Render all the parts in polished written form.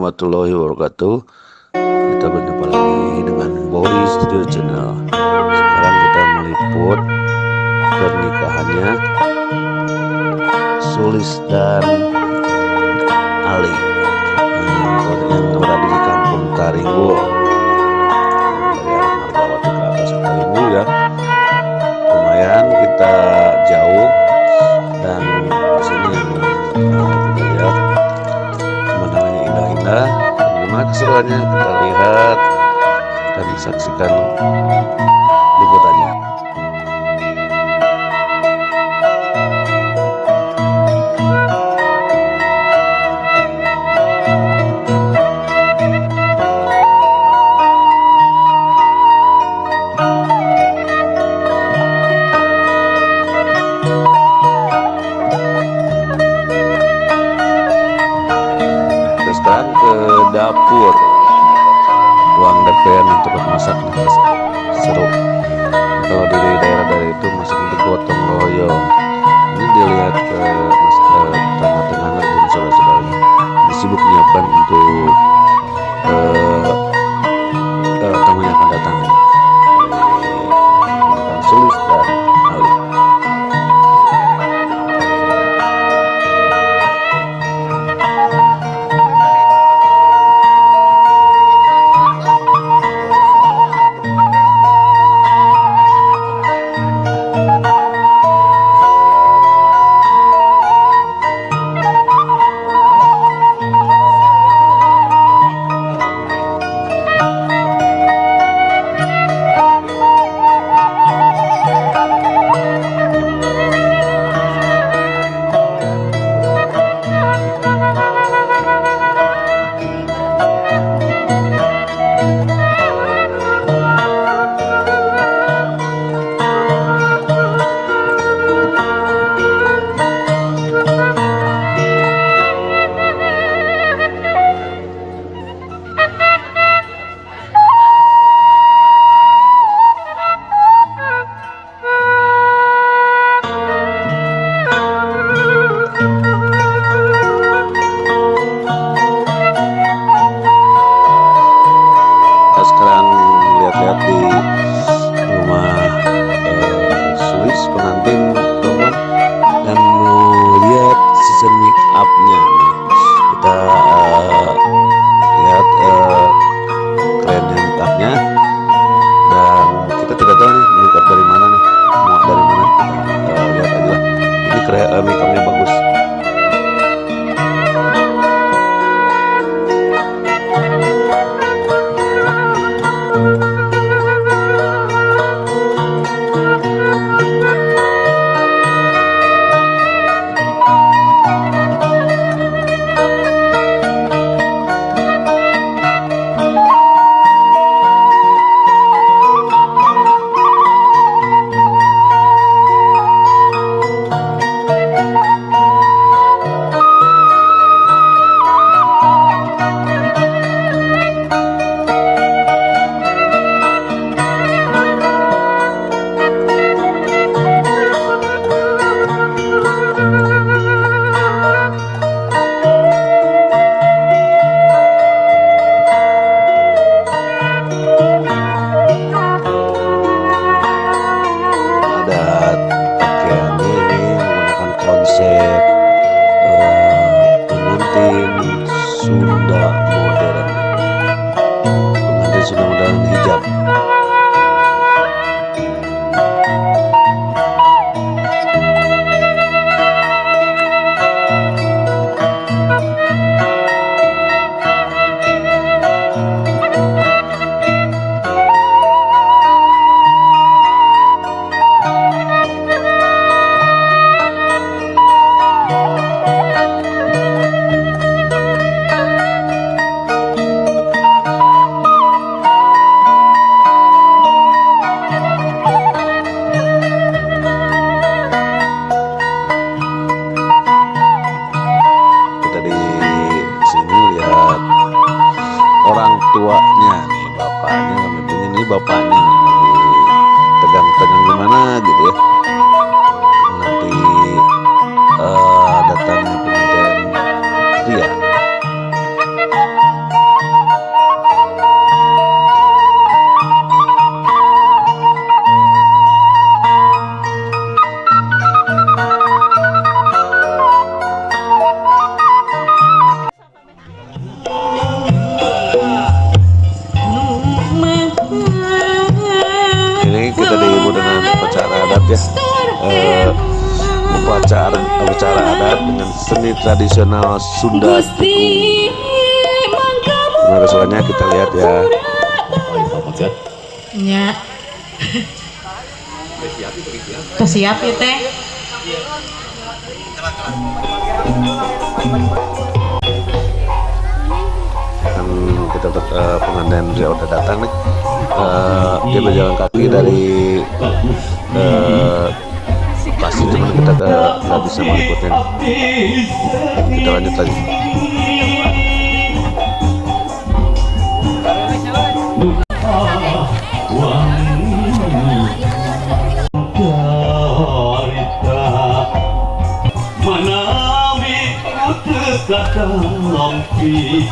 Warahmatullahi wabarakatuh. Kita berjumpa lagi dengan Bori Studio Channel. Sekarang kita meliput pernikahannya Sulis dan Ali yang berada di Kampung Taringgul. Dari arah Margawati ke atas ke Taringgul ya. Lumayan kita jauh, dan di sini yang kita lihat pemandangannya indah-indah. Bagaimana keseruannya kita lihat dan saksikan liputannya. Sekarang ke dapur, ruang DPR yang tempat masak nih, seru. Kalau di daerah-daerah itu masak untuk gotong royong. Ini dilihat ke mas tetangga-tetangga dan saudara-saudaranya sibuk menyiapkan untuk tamu yang akan datang. Dari Sulis dan Ali. Sekarang lihat-lihat di rumah Sulis pengantin perempuan dan mau lihat season make up-nya nih. Kita lihat kerennya make up-nya, dan kita tidak tahu nih make up dari mana nih, mau dari mana, kita lihat aja lah. Ini keren, make up-nya bagus. Pakaiannya ini menggunakan konsep pengantin Sunda modern, pengantin Sunda modern hijab. Kita di sini lihat orang tuanya nih, bapaknya sama ibunya nih. Bapaknya nih lagi tegang-tegang gimana gitu ya, nanti datangnya pengantin pria. ya. Upacara upacara adat dengan seni tradisional Sunda Jukung. Nah, keseruannya kita lihat ya. Nya. Teu siap ieu teh. Dan kita pengantin dia udah datang nih. Dia berjalan kaki dari pasti, cuman kita nggak bisa meliputnya. Kita lanjut lagi. Manawi katampi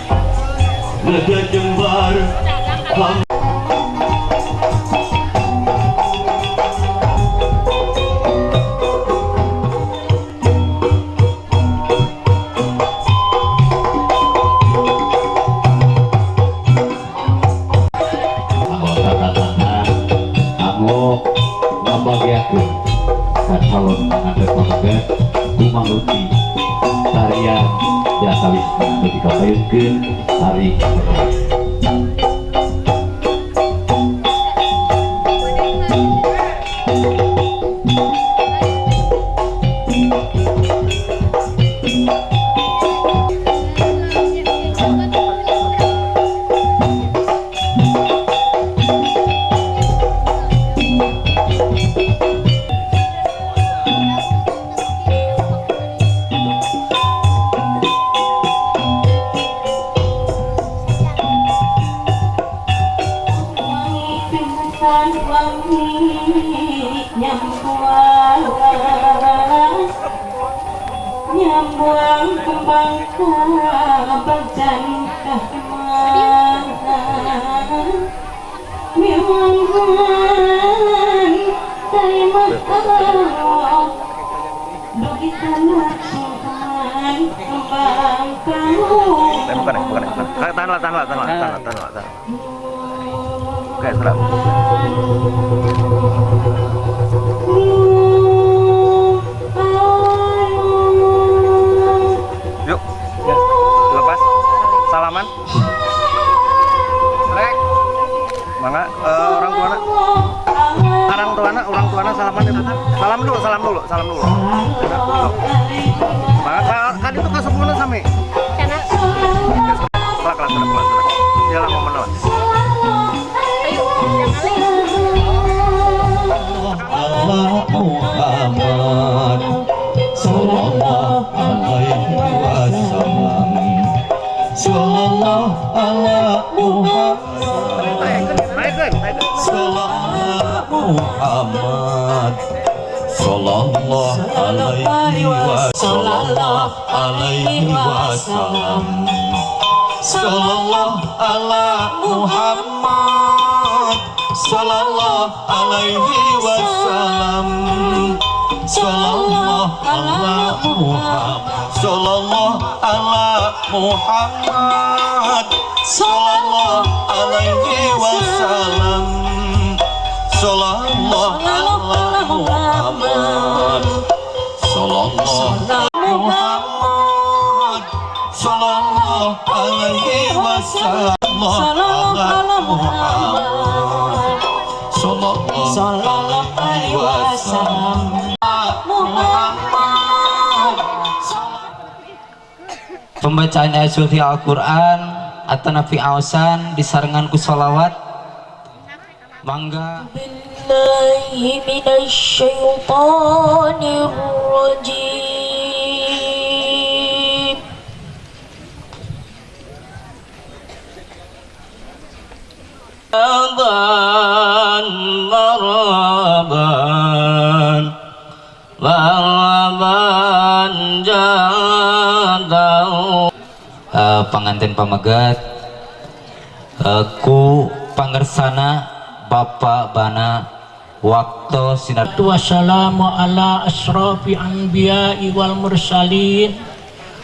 nada jembar. Anggota tatanan anggo ngabagiakeun ka calon panganten pameget kumaluti tarian diantawisna anu dikapayunkeun tari keras. Wangi nyambuang nyambuang kembang kabajan kahmang miwangan terima dugi kana sungkan kembang kamu. Bukan, bukan, bukan. Tahan lah, tahan lah, tahan lah, tahan lah, tahan lah, tahan. Oke, sudah. Yuk, lepas. Salaman. Rek. Mangga, orang tuana. Orang tuana, orang tuana salaman itu. Salam dulu, salam dulu, salam dulu. Mangga, kan itu ke 10 sami. Kelak, kelak, kelak, kelak. Ya lah, momen lah. Allah Muhammad sallallahu alaihi wasallam, sallallahu ala Muhammad, sallallahu Muhammad, sallallahu alaihi wasallam, alaihi wasallam, sallallahu ala Muhammad, sallallahu alaihi wasallam, sallallahu ala Muhammad, sallallahu ala Muhammad, sallallahu alaihi wasallam, sallallahu ala Muhammad, sallallahu Muhammad, sallallahu alaihi wasallam, ala Muhammad, sallallahu alaihi wasallam, Muhammad. Pembacaan ayat suci Al-Quran atau nabi aosan disarengan ku sholawat, mangga. Billahi minasyaitonir rajim. Marhaban marhaban marhaban jadau. Panganten pamegat ku pangersana Bapak Bana waktu sinar. Wassalamu ala asrafi anbiya'i wal mursalin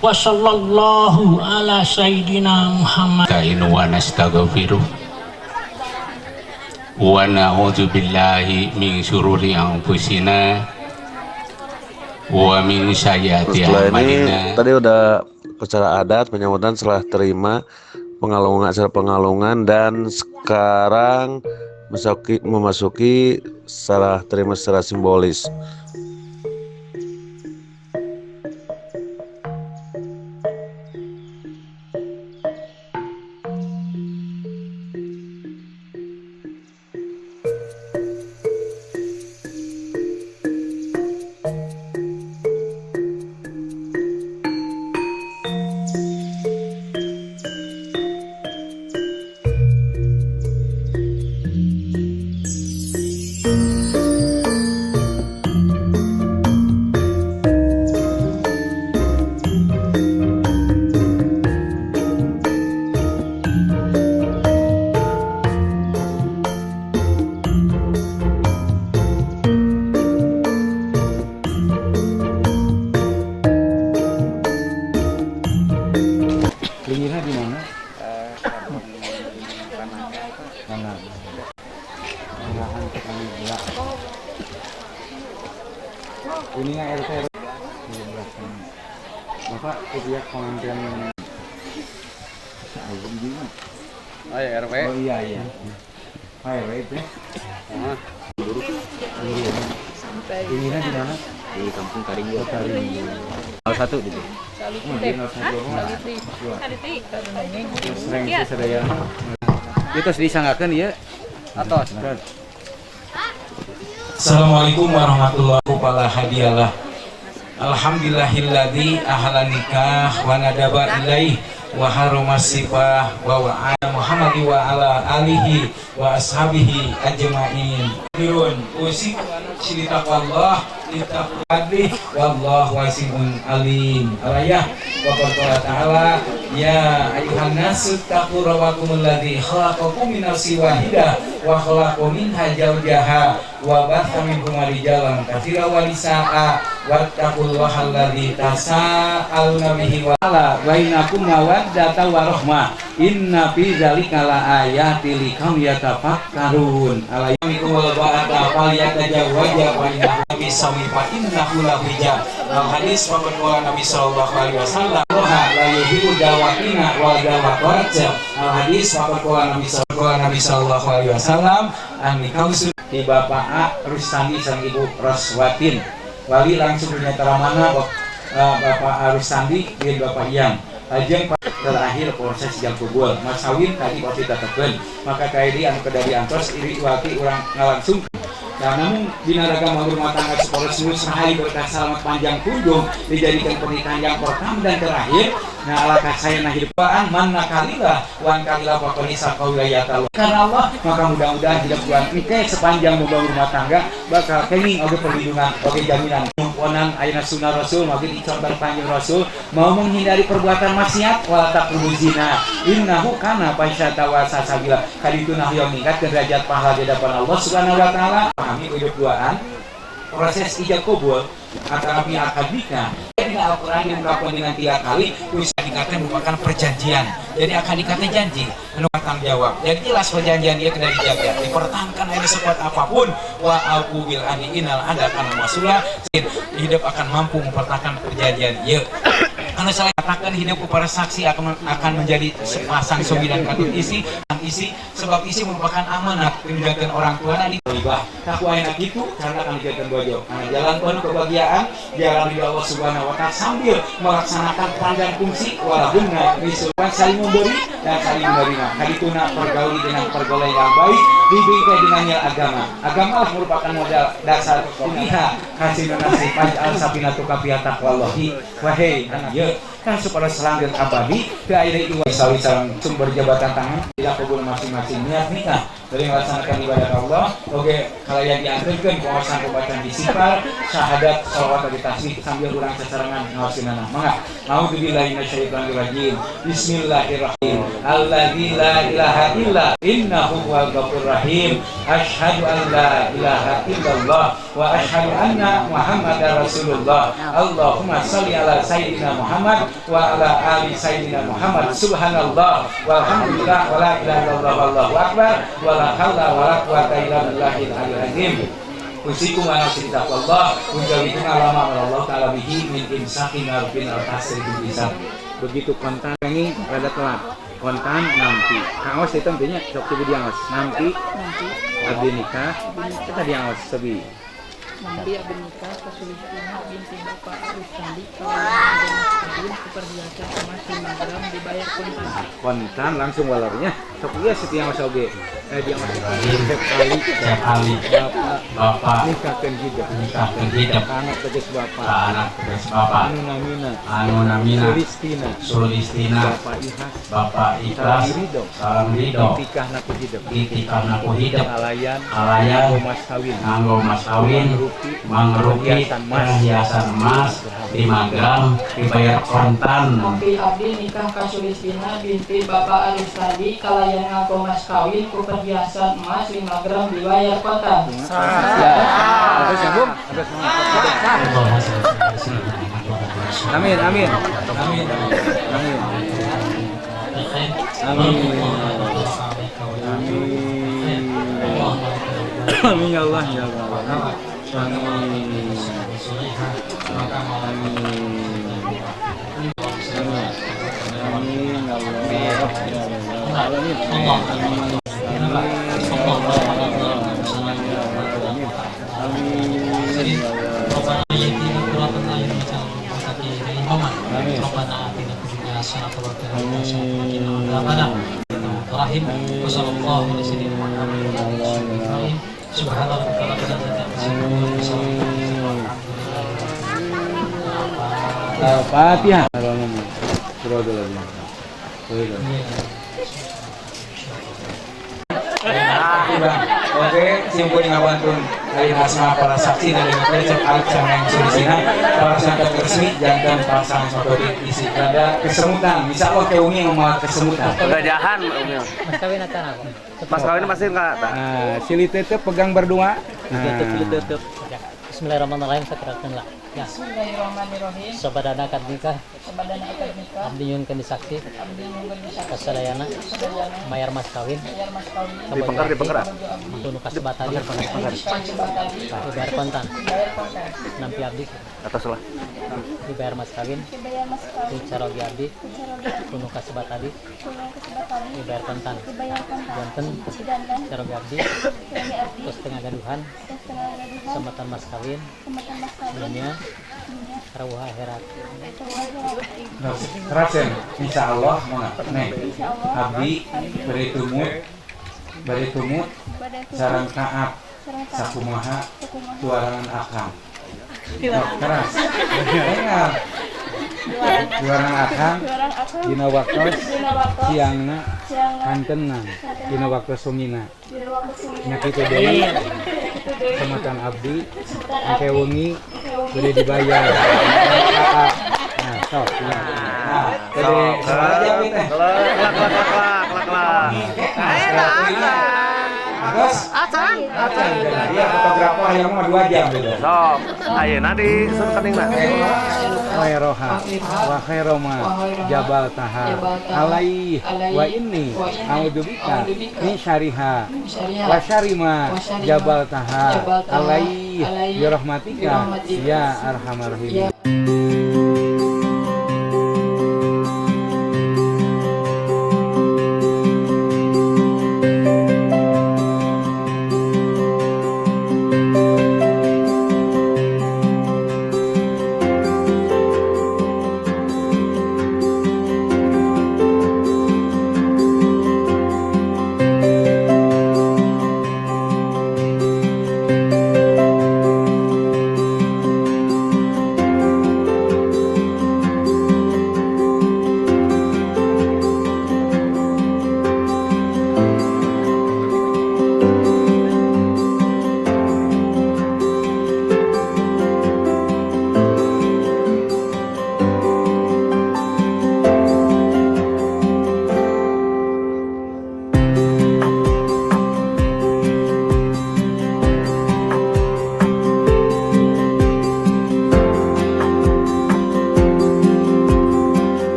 wa sallallahu ala sayyidina Muhammad. Kainu wa nastaghfiruh. Wa na'udzu billahi min syururi anfusina wa min sayyiati Setelah ini a'malina. tadi udah upacara adat penyambutan setelah terima pengalungan, acara pengalungan, dan sekarang memasuki serah terima secara simbolis. Linggirnya di mana? Mana? Kelurahan Petani Gula. Ini yang RT 17. Bapak pihak pengantin. Oh ya RW. Oh iya iya. Pak RW itu. Linggirnya di mana? Di Kampung Karinggo. Oh, Karinggo. 01 gitu. Sering sih sadaya. Itu disanggakeun ieu atos. Assalamualaikum warahmatullahi wabarakatuh. Hadiyalah. Alhamdulillahilladzi ahla nikah wa nadaba ilaih wa haruma sifah wa wa'ala Muhammadi wa ala alihi wa ashabihi ajma'in. Birun usi syitaqallah litaqwadli wallahu wasi'un alim. Alayah wa qala ta'ala ya ayuhan nasu taqu rabbakumul ladzi khalaqakum min nafsin wahidah wa khalaqa minha zawjaha wa batha minhuma rijalan katsiran wa nisaa wattaqullaha alladzi tasaaluna bihi wa ala bainakum mawaddata wa rahmah inna fi dzalika laayatin liqaumin yatafakkarun. Alaykum wal ba'ata falyatajawwaja wa innahu bisawi fa innahu la hijab. Al hadis wa Nabi sallallahu alaihi wasallam la yuhibbu dawakina wal dawaqat. Al hadis wa Nabi sallallahu alaihi wasallam an nikausu di Bapak A Rustandi sang Ibu Roswatin. Wali langsung punya taramana Bapak A Rustandi dan Bapak Iyang. Lajeng terakhir proses ijab kubul. Mas kawin tadi pasti tetepkeun. Maka kaidi anu kedah diantos iri wati urang ngalangsung. Nah, namun dina ragam rumah tangga sepolos mulus rahayu berkah selamat panjang kunjung dijadikan pernikahan yang pertama dan terakhir. Nah, ala kasayana hidupaan man nakalilah wan kalilah pakonisa kaulayata. Karena Allah, maka mudah-mudahan hidup tuan engke sepanjang membangun rumah tangga bakal kenging oge perlindungan, oge jaminan. Onan ayeuna sunnah Rasul, maka dicontoh panjang Rasul mau menghindari perbuatan maksiat wala taqrabu zina. Innahu kana fahisyatan wa sasabila. Kadituna hoyong ningkatkeun derajat pahala di hadapan Allah Subhanahu wa taala. Pahami hidup duaan proses ijab kabul antara pihak akad nikah. Dengan Al-Quran diungkapkan dengan 3 kali, bisa dikatakan merupakan perjanjian. Jadi akan dikatakan janji, penuh tanggung jawab. Jadi jelas perjanjian dia kena dijaga, dipertahankan ada sekuat apapun. Wa aku bil adi inal ada karena masulah hidup akan mampu mempertahankan perjanjian. Ya, karena saya katakan hidup kepada saksi akan menjadi sepasang suami dan katut isi, sebab isi merupakan amanat menjaga orang tua di ibah. Takwa enak itu karena akan dijadikan bojo. Karena jalan penuh kebahagiaan, jalan di Allah Subhanahu wa Ta'ala sambil melaksanakan peran dan fungsi walahunna misulan saling memberi dan saling menerima. Kadituna pergauli dengan pergaulan yang baik, dibingkai dengan nilai agama. Agama merupakan modal dasar kuliah. Kasih nasi pajal sapinatu kafiat taqwallahi. Wahai anak ye, kan supaya selanggeng abadi ke air iwa sawi sareng sumber jabatan tangan tidak kubur masing-masing niat nikah dari melaksanakan ibadah Allah. Oke, kalian diantarkan pengawasan pembacaan disipar syahadat sholawat dan tasbih sambil urang sesarengan ngaosinana. Mangga. A'udzubillahi minasyaitonirrajim. Bismillahirrahmanirrahim. Alladzi la ilaha illa innahu huwal ghafurur rahim. Asyhadu an la ilaha illallah wa asyhadu anna Muhammadar Rasulullah. Allahumma shalli ala sayyidina Muhammad wa ala ali sayyidina Muhammad. Subhanallah walhamdulillah wala ilaha illallah wallahu akbar wala Wala haula wala quwata illa billahil aliyil azim. Usikum wa nafsi taqwallah wa jawikum alama Allah ta'ala bihi min imsakin ma'rufin al tasri bil lisan. Begitu kontan ini rada telat. Kontan nampi. Kaos itu tentunya sok coba diangos. Nampi. Abdi nikah. Kita diangos sebi. Nampi abdi nikah Kasulistina binti Bapak Rustandi kawin perhiasan emas 5 gram dibayar kontan. Kontan langsung walornya. Sok ieu setiang oge. Diangos. Cep Ali, Cep Ali. Bapak nikahkeun hidup. Nikahkeun hidup. Anak tegas bapak. Anak tegas bapak. Anu namina. Anu namina. Sulistina. Sulistina. Bapak Ihas. Bapak Ikhlas. Salam ridho. Ditikahna ku hidup. Ditikahna ku hidup. Kalayan. Kalayan. Nganggo mas kawin. Nganggo mas kawin. Mangrupi perhiasan emas 5 gram dibayar kontan. Nampi abdi nikah ka Sulistina binti Bapak Aristadi kalayan nganggo mas kawin ku perhiasan emas 5 gram dibayar kontan. Ya. Terus nyambung? Amin, amin. Amin. Amin. Amin. Amin. Amin ya Allah ya Allah. Amin. Amin ya Allah. Amin. Al-Fatihah. Oke, simpul ngawantun dari asma para saksi dari Cep Alif sareng Sulistina para santet resmi jantan pasangan sokodik isi ada kesemutan. Insya Allah keungi ngomong kesemutan. Gajahan. Mas kawin atan aku. Mas kawin pasti enggak. Nah, silih tetep pegang berdua. Nah. Bismillahirrahmanirrahim sakirakeun lah. Ya. Bismillahirrahmanirrahim. Sabadana akad nikah. Sabadana akad nikah. Abdi nyuhunkeun disaksi. Abdi nyuhunkeun disaksi. Kasadayana. Mayar mas kawin. Mayar mas kawin. Dipengker dipengker. Tunu kasebat tadi. Dibayar kontan. Nampi abdi. Atas lah. Dibayar mas kawin. Dibayar mas kawin. Ku carogi abdi. Tunu kasebat tadi. Dibayar kontan. Janten carogi abdi. Terus tengah gaduhan. Sematan mas kawin. Dunia rawuh akhirat. Kerasen, insya Allah nih abdi beri tumut sareng taat sakumaha tuarangan akang. Keras. Dengar. Tuarangan akang dina waktos siangna kantenna dina waktos sungina. Nya kitu deui. Sematan abdi engke wengi bade dibayar. Nah, sok. Nah, bade sabaraha jam teh? Kelak kelak kelak kelak. Terus acan. Acan. Iya, fotografer yang mah 2 jam gitu. Sok, ayeuna di rekeningna. Khairoha wa khairoma jabal taha alaihi wa inni a'udzubika min syariha wa syarima jabal taha alaihi bi rahmatika ya arhamar rahimin.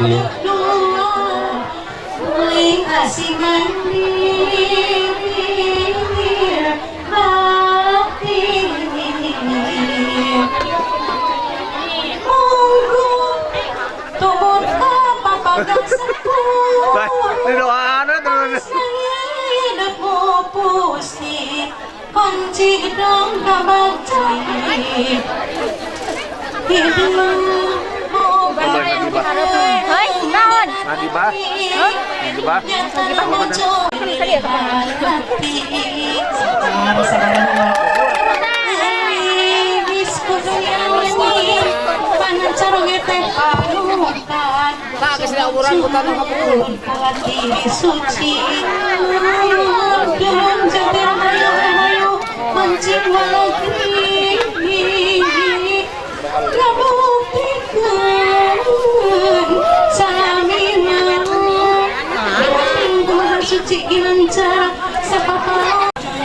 podium. Ini doaan terus. Ngagibah. Ngagibah.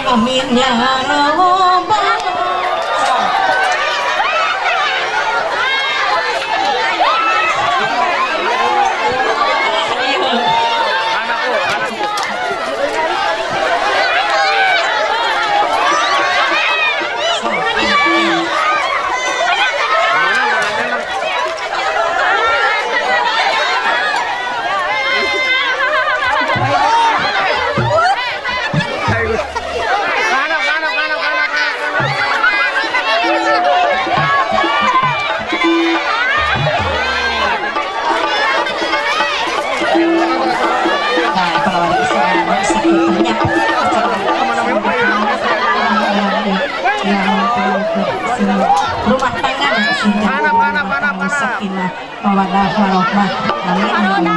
Amin ya Rabbal. Rumah tangga anak sakinah mawaddah warahmah. Amin.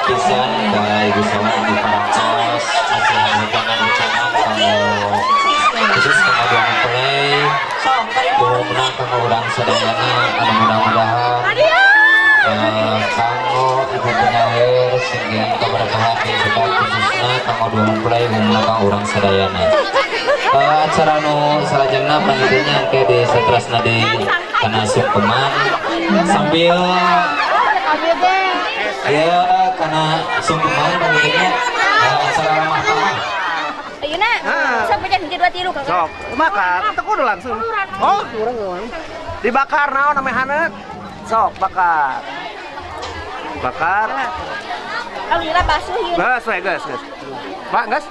Pisan ka Ibu Sawan Ibu Parantos hasil undangan ucapan kanggo khusus kanggo dua mempelai menang kanggo urang sadayana anu mudah-mudahan kanggo ibu penyair sehingga kaberkahan sebab khususna kanggo dua mempelai menang kanggo urang sadayana. Acara nu salajengna pangitunya engke di satrasna di kana sungkeman sambil ya karena sungkeman pangitunya acara ramah tamah. Ayeuna sampai jam 2 tilu kakak. Sok, bakar, teu kudu langsung. Oh, urang dibakar naon ame haneut. Sok bakar. Bakar. Alhamdulillah basuh ieu. Geus we, geus, geus. Pak, geus?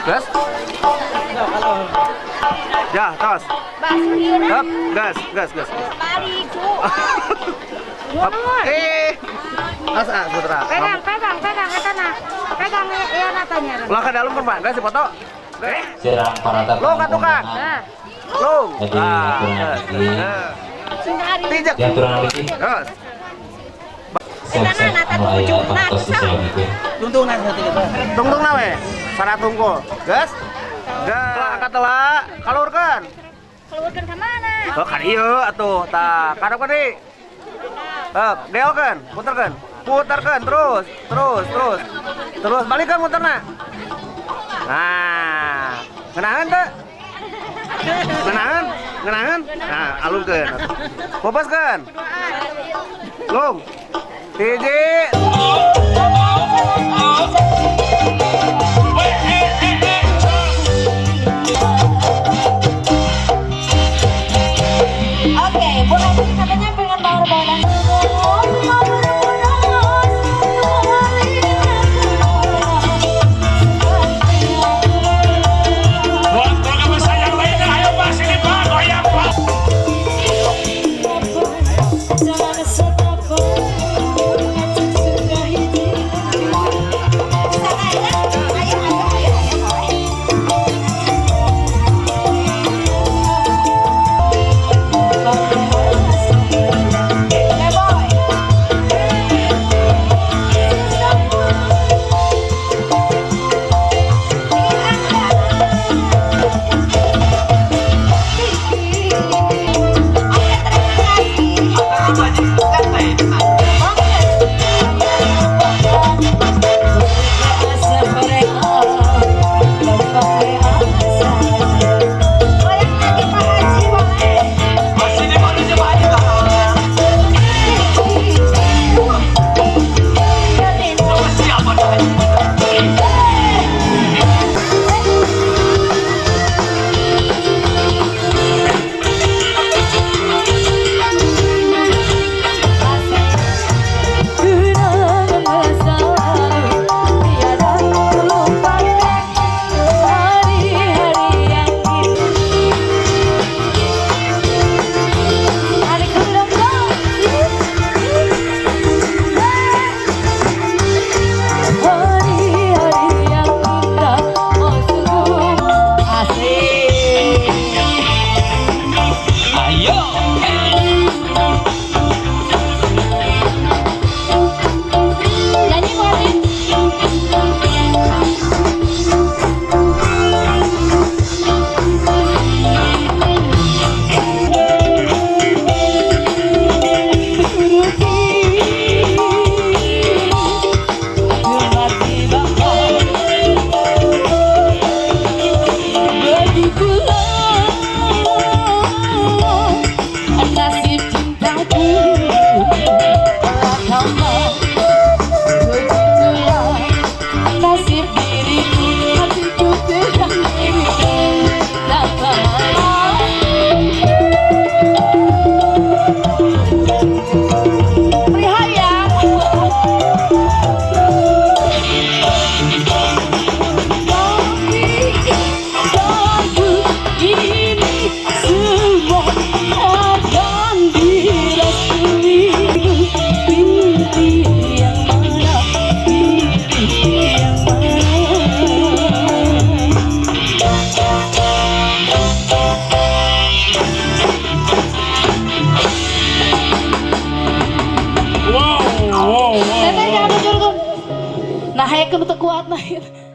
Geus? Ya, tos. Basuh ieu. Hup, geus, geus, geus. Balik, cu. Eh. As ah, putra. Pegang, pegang, pegang eta nah. Pegang ieu natanya. Ulah ka dalem kan, Pak? Geus dipoto. Serang para Lo ka tukang. Lo. Jadi aturan lagi. Aturan lagi. Terus. Siap-siap anu aya pantos di selanjutnya. Tungtungna. Tungtungna we. Sana tungkul. Geus. Geus. Angkat telah, kalurkeun. Kalurkeun ka mana? Oh, ka dieu atuh. Tah, kadep ka deui. Heup, deolkeun, puterkeun. Puterkeun terus, terus, terus. Terus balikeun muterna. Nah, ngeunaheun teu? Ngeunaheun? Ngeunaheun? Nah, alungkeun. Popaskeun. Lung. Hiji. Oke, Bu Ati katanya pengen bawa-bawa. Jangan Daekeun teu kuat na ieu.